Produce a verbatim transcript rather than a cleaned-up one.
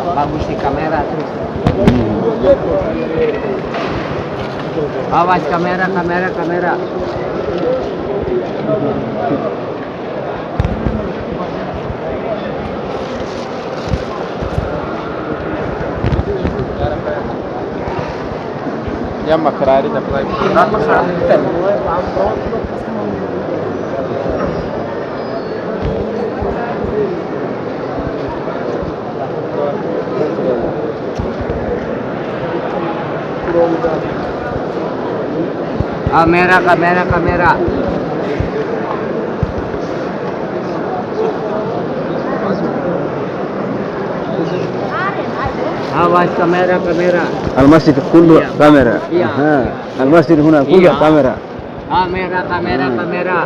Bagus si kamera terus. Awas kamera, kamera, kamera. Yamma karari da fly. Kamera, kamera, kamera. Awas kamera, kamera. Almasjid kullu kamera. Iya. Almasjid huna kullu kamera. Kamera, kamera, kamera.